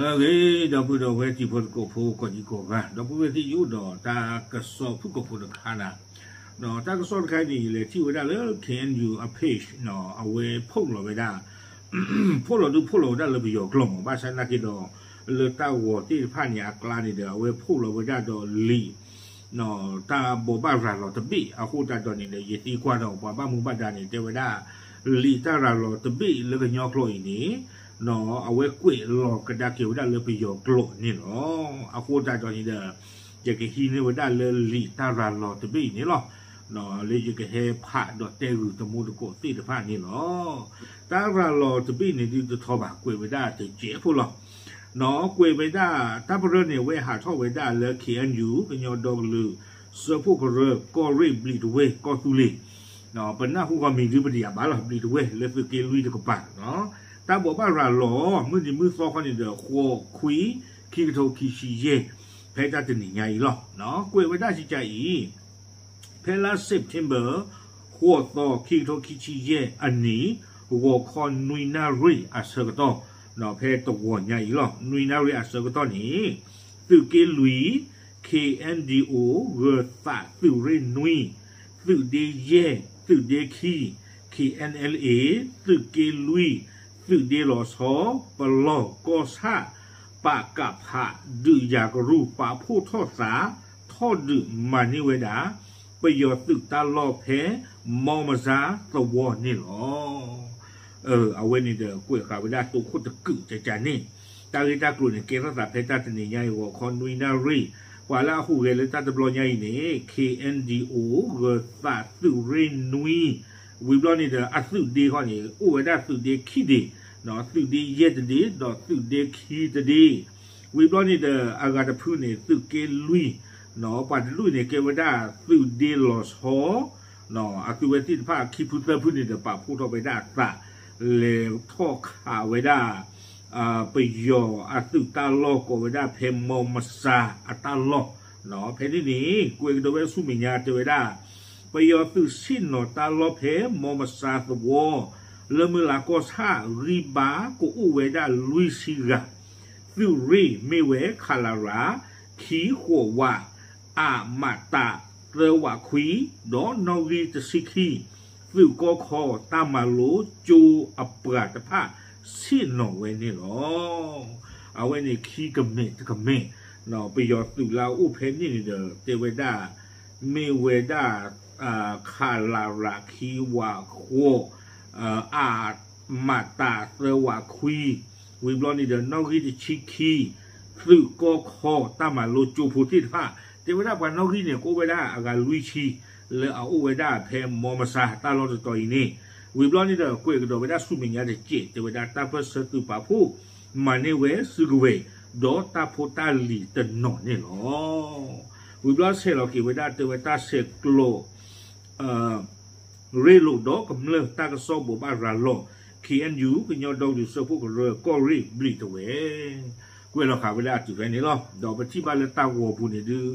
အဂ့ၤ ဒီပုၢ်ဒီဝဲၢ်တံၤဖိသကိးဖိ ကိးဒံကိးဂၤ ဒီပုၢ်ဝဲၢ်သ့ၣ် ယအိၣ်ဒီးတၢ်ကစီၣ်ဖုၣ်ကိာ်ဖိတခါနၤ, ဒီးတၢ်ကစီၣ်တခါအံၤန့ၣ် ယလဲၤထံၣ်ဝဲဒၣ်လၢ K N U အ page အဝဲ post လီၤဝဲဒၣ်, post လီၤဒုး post လီၤဝဲဒၣ်လၢပယီၤကျိာ်မး ဘၣ်ဆၣ်သနာ်က့ဒီး လၢတၢ်ဂီၤသ့ၣ်တဖၣ်န့ၣ် အကျါန့ၣ်ဒီး အဝဲ post လီၤဝဲဒၣ်ဒီးလံာ် တၢ်ဘိးဘၣ်ရၤလီၤတဘ့ၣ် အဃိသတးဒီးန့ၣ်ဒီး ယသံကွၢ်ဒီးပှၤဘၣ်မူဘၣ်ဒါန့ၣ် တဲဝဲဒၣ် လံာ်တၢ်ရၤလီၤတဘ့ၣ်လၢကညီကျိာ်အံၤန့ၣ် အဝဲကွဲးလီၤကဒါက့ၤဝဲဒၣ်လၢပယီၤကျိာ်န့ၣ်လီၤ. အဃိသတးဒီးန့ၣ်ဒီး ယကဟံးန့ၢ်ဝဲဒၣ်လၢလံာ်တၢ်ရၤလီၤတဘ့ၣ်အံၤန့ၣ်လီၤ. လၢယကဟဲဖးဒီးတဲဂုာ်တမူတကိးသ့ၣ်တဖၣ်န့ၣ်လီၤ. တၢ်ရၤလီၤတဘ့ၣ်န့ၣ်ဒုးတထီဘၣ် ကွဲးဝဲဒၣ်တစဲးဖိလီၤ. ကွဲးဝဲဒၣ် တၢ်ပရၢန့ၣ် အဝဲဟးထီၣ်ဝဲဒၣ်လၢ K N U ကညီဒီကလုာ် စၢဖှိၣ်ကရၢ ကီၢ်ရ့ၣ် ဘျံးတဝဲၢ် ကီၢ်သူလ့ၤ ပနၢ်ဟူဂီၤမံၤဒုးပဒံးအဘၣ်လီၤ ဘျံးတဝဲၢ် လၢသုးက့လွံၢ်တကပၤ, တၢ်ဘိးဘၣ်ရၤလီၤ မုၢ်နံၤမုၢ်သီခီန့ၣ်ဒီး ဃိးခွံ ခံကထိခံဆံယဲၢ် ဖဲတၢ်တနံၤညါအံၤလီၤ. ကွဲးဝဲဒၣ်စံးကါအံၤ ဖဲလါ September ဃိးသီ ခံကထိခံဆံယဲၢ်အနံၤ ဂီၤခီနွံနၣ်ရံၣ်အဆၢကတီၢ်, ဖဲတဂီၤညါအံၤလီၤ နွံနၣ်ရံၣ်အဆၢကတီၢ်န့ၣ် သုးက့လွံၢ် K N D O ဂၢၤသးသုးရ့ၣ်နွံ သုးဒ့ယဲၢ် သုးဒ့ခံ K N L A သုးက့လွံၢ် သုးဒ့လီၤဆီ ပလီၢ်ကီၢ်ဆၣ် ပကဖ ဒုးယၤကရူၢ် ပာ်ဖှိၣ်ထီၣ်သး ထီၣ်ဒုးမၤန့ၢ်ဝဲဒၣ် ပယီၤသုးတၢ်လီၢ်ဖဲ မီမဆါသဝီန့ၣ်လီၤ. အဝဲန့ၣ်ဒီးကွဲးဃာ်ဝဲဒၣ်တိခိၣ်တကုာ်ကကန့ၣ်, တၢ်ဂ့ၢ်တၢ်ကျိၤန့ၣ် ကဲထီၣ်သးဖဲတၢ်တနံၤညါအံၤ ဂီၤခီနွံနၣ်ရံၣ်, ပှၤလၢအဟူးဂဲၤလၢတၢ်တဘျီညါအံၤန့ၣ် K N D O ဂၢၤသးသုးရ့ၣ်နွံ, ဝံၤဘျီန့ၣ်ဒီး အသုးဒ့ခီန့ၣ် အိၣ်ဝဲဒၣ်သုးဒ့ခံဒ့, သုးဒ့ယဲၢ်တဒ့ ဒီးသုးဒ့ခံတဒ့, ဝံၤဘျီန့ၣ်ဒီး အဂၤတဖုန့ၣ် သုးက့လွံၢ်, ပှၤတဒူၣ်န့ၣ် ကဲဝဲဒၣ်သုးဒ့လီၤဆီ, အသုဝဲသ့ၣ်တဖၣ်ခံဖုသၢဖုန့ၣ်ဒီး ပာ်ဖှိၣ်ထီၣ်ဝဲဒၣ်အသး လဲၤထီၣ်ခးဝဲဒၣ် ပယီၤအသုးတၢ်လီၢ်ကိးဝဲဒၣ်ဖဲမီမဆါအတၢ်လီၢ်, ဖဲန့ၣ်န့ၣ် ကွဲးကဒီးဝဲဆူမဲာ်ညါတဲဝဲဒၣ် ပယီၤသုးဆ့ၣ်နီၤတၢ်လီၢ်ဖဲမီမဆါသဝီ လၢမုၢ်လၢ်ကီၢ်ဆၣ်ဂံၢ်ဘါကအိၣ်ဝဲဒၣ်လွံၢ်ဆံဂၤ, သုးရ့ၣ်မ့ၢ်ဝဲ ခလရ ခံဃိးဝး အမတ သၢဝးခွံ, ဒီးနီၣ်ဂံၢ်တဆံခံ သုးကီၢ်ခီတၢ်မၤလိကၠိအပှၤတဖၣ်ဆ့ၣ်နီၤဝဲန့ၣ်လီၤ. အဝဲန့ၣ်ခံကမဲာ်တကမဲာ်, ပယီၤသုးလၢအအိၣ်ဖဲန့ၣ်န့ၣ်ဒီး တဲဝဲဒၣ် မ့ၢ်ဝဲဒၣ် ခလရ ခံဝးဃိး အမတ သၢဝးခွံ, ဝံၤဘျီန့ၣ်ဒီး နီၣ်ဂံၢ်တဆံခံ သုးကီၢ်ခီတၢ်မၤလိကၠိဖိသ့ၣ်တဖၣ်, တဲဝဲဒၣ်ပှၤနီၣ်ဂံၢ်န့ၣ် ကအိၣ်ဝဲဒၣ်အဂၤလွံၢ်ဆံ လၢအအိၣ်ဝဲဒၣ်ဖဲမီမဆါတၢ်လီၢ်တတီၤအံၤန့ၣ်, ဝံၤဘျီန့ၣ်ဒီး ကွဲးကဒီးဝဲဒၣ်ဆူမဲာ်ညါတစဲး တဲဝဲဒၣ်တၢ်ပၢၢ်ဆၢသုးပာ်ဖှိၣ် မၤန့ၢ်ဝဲစုကဝဲၤ ဒီးတၢ်ဖိတၢ်လံၤတနီၤန့ၣ်လီၤ. ဝံၤဘျီဆဲးလီၤက့ၤဝဲဒၣ်တဲဝဲတၢ်ဆဲးကျိး ရ့လိာ်ဒီးကမျၢၢ်တၢ်ကစီၣ်ဘိးဘၣ်ရၤလီၤ K N U ကညီဒီကလုာ်စၢဖှိၣ်ကရၢ ကီၢ်ရ့ၣ်ဘျံးတဝဲၢ်, ကွဲးလီၤဃာ်ဝဲဒၣ်အတုၤဖဲန့ၣ်လီၤ. ဒီးပထံၣ်ဘၣ်လၢတၢ်ဂီၤပူၤန့ၣ်ဒုး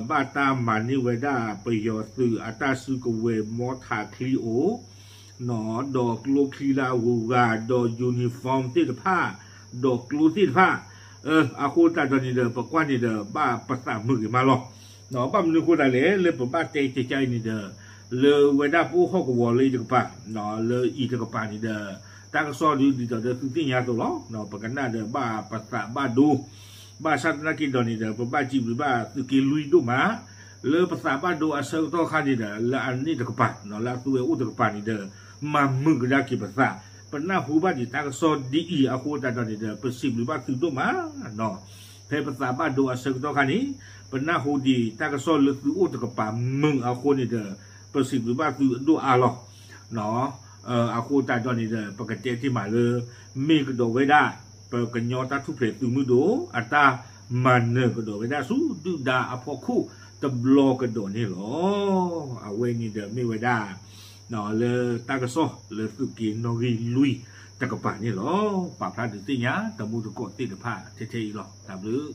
ဘၣ်တၢ်မၤန့ၢ်ဝဲဒၣ်ပယီၤသုးအတၢ်စုကဝဲၤမီထးချံအိၣ် ဒီးကျိချံလၢအဂုၤအဂၤ ဒီး uniform သ့ၣ်တဖၣ် ဒီးကျိသ့ၣ်တဖၣ်, အဃိသတးဒီးန့ၣ်ဒီး ပကွၢ်န့ၣ်ဒီး ဘၣ်ပသးမုာ်ဂ့ၤမးလီၤ. ဘၣ်မနုၤအဃိသတးလဲၣ် လၢပဘၣ်တဲကကါအံၤန့ၣ်ဒီး လၢဝဲဒၣ်ပအိၣ်ဟီၣ်ကဝီၤလၢအံၤတကပၤ, လၢအံၤတကပၤန့ၣ်ဒီး တၢ်ကစီၣ်ဒုးဒ်သိးဒီးသုသ့ၣ်ညါအသိးလီၤ. ပကနၣ်ဒီးဘၣ်ပသးဘၣ်ဒိ ဘၣ်ဆၣ်သနာ်က့ဒီးန့ၣ်ဒီး ပဘၣ်စံးဘျုးဘၣ်သုးက့လွံၢ်ဒိၣ်မး, လၢပသးဘၣ်ဒိအဆၢကတီၢ်ခါန့ၣ်ဒီး လၢအန့ၣ်တကပၤ လၢအသုဝဲအိၣ်တကပၤန့ၣ်ဒီး မၤမုာ်ကဒါက့ၤပသး, ပနၢ်ဟူဘၣ်ဒံးတၢ်ကစီၣ်ဒ်အံၤအဃိသတးဒီးန့ၣ်ဒီး ပစံးဘျုးဘၣ်သုဒိၣ်မး ဖဲပသးဘၣ်ဒိအဆၢကတီၢ်ခါန့ၣ် ပနၢ်ဟူဒံးတၢ်ကစီၣ်လၢသုအိၣ်တကပၤမုာ်အဃိန့ၣ်ဒီး ပစံးဘျုးဘၣ်သုဒိၣ်အါလီၤ. အဃိသတးဒီးန့ၣ်ဒီး ပကတဲတ့ၢ်မးလၢ မ့ၢ်ကဒီးဝဲဒၣ် ပကညီတၢ်ထူၣ်ဖျဲးသုးမုၢ်ဒိၣ် အတၢ်မၤနၢၤကဒီးဝဲဒၣ်ဆူဒုၣ်ဒါအဖီခိၣ်တဘျီကဒီးန့ၣ်လီၤ. အဝဲန့ၣ်ဒီးမ့ၢ်ဝဲဒၣ် လၢတၢ်ကစီၣ်လၢသုးက့နီၣ်ဂံၢ်လွံၢ်တကပၤန့ၣ်လီၤ. ပာ်ဖျါဒုးသ့ၣ်ညါတမူတကိးသ့ၣ်တဖၣ်ထဲထဲအံၤလီၤ. တၢ်ဘျုး